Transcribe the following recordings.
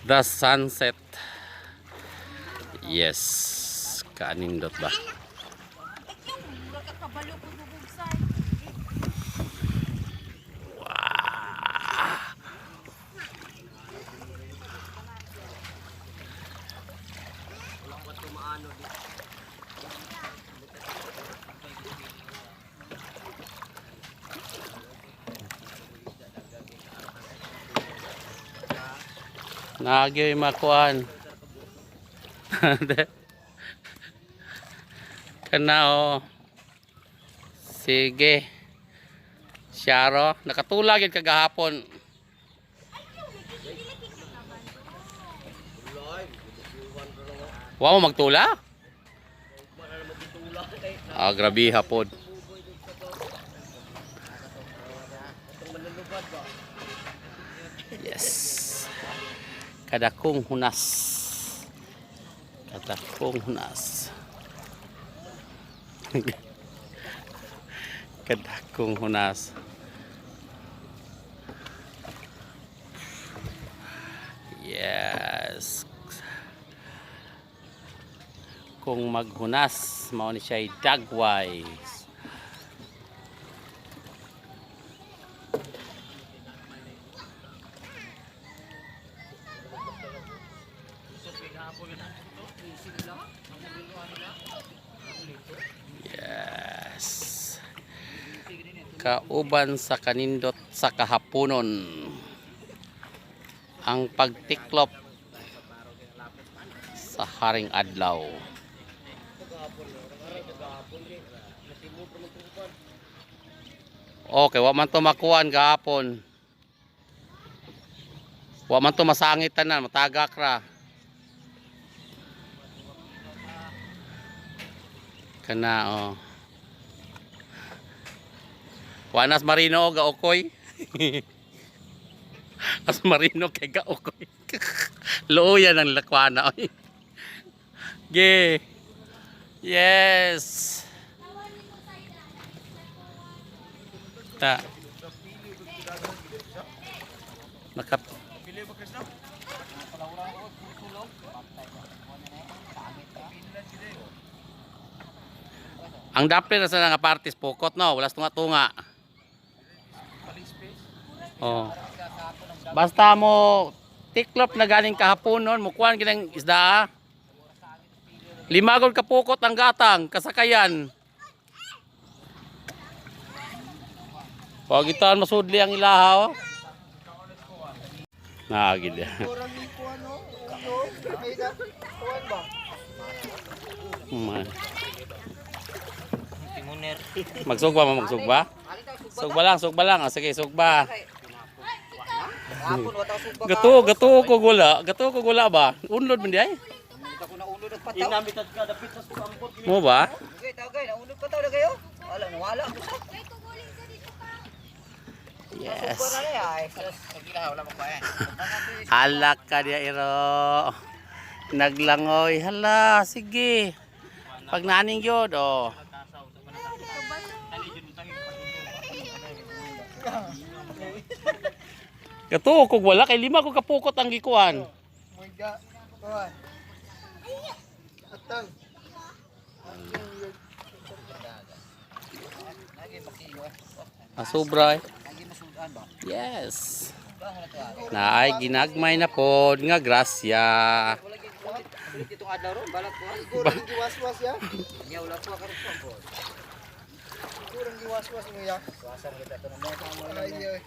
The sunset. Yes. Kaanindot ba? Nagyoy makuan. Kana oh. Sige. Syaro, nakatulag yun kagahapon. Wa mo magtula? Ah, grabe hapon. Yes. Kadakong hunas. Kadakong hunas. Kadakong hunas. Yes. Kung maghunas, mao ni siya'y dagway. Yes. Kauban sa kanindot sa kahaponon. Ang pagtiklop sa haring adlaw. Okay, wa man to makuan gahapon. Wa man to masangit tanan, matagak ra. Kana oh. Wanas Marino gaokoy. As Marino kay gaokoy. Luoyan ang lakwana oy. Ge. Yes. Ta. Nakap. Ang dapli na sa nga partis pukot no, wala sa tunga-tunga. Oh. Basta mo tiklop na galing kahapon noon, mukuan ginang isda. Ah. Limagol kapukot ang gatang, kasakayan. Pagitan masudli ang ilahaw. Naagid. Magsugba mo, magsugba? Sugba lang, sugba lang. Ah, sige, sugba. Gato, gato ko gula. Gato ko gula ba? Unlod man di ay? Mo ba? Yes. Halak ka diya iro. Naglangoy. Hala, sige. Pag naning yun, oh. Gato kog wala kay lima ko kapukot ang gikuan. Ah, sobra eh. Yes. Naay ginagmay na pod nga grasya. Kurang giwas-was ya. Kurang giwas-was mo ya. Ay, ay.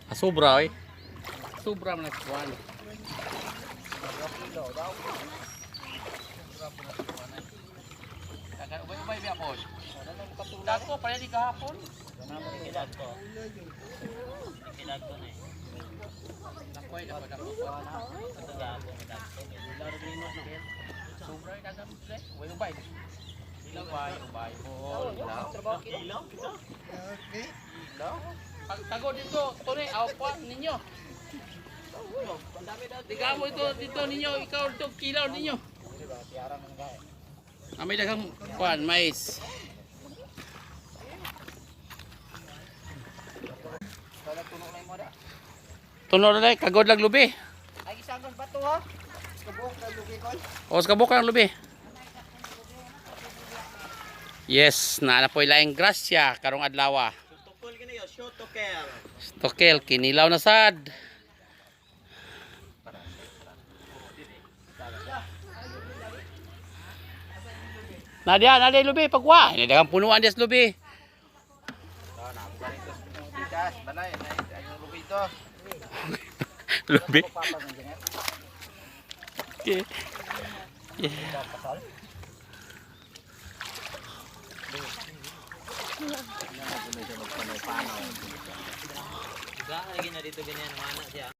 Ah, sobra eh. Sobra man kuan. Ubay-ubay biya pod. Dako pa di kahapon. Dakoy, dako, dako. Sobra eh, dagan, pre. Ubay, ubay. Ubay, ubay. Oo, ilaw. Okay. Pagtago dito, tuni, aw po ninyo. Tiga mo ito dito ninyo, ikaw ito kilaw ninyo. Ah, may daghang kuan, mais. Tuno na dai, kagod lang lubi. Ay, isang bato ha. Kabuok na lugi ko. O sa kabuk lang lubi. Yes, naa na po'y laing grasya karong adlaw. Tukol gini yo, shoot to kill. Tokel, kinilaw na sad. Nadia, nadia lubi pagwa. Hindi daghang punuan dias lubi. Bigas, balay, ay yung lugi ito. Lubi. Okay. Yeah. Ga lagi na dito ganyan mana siya.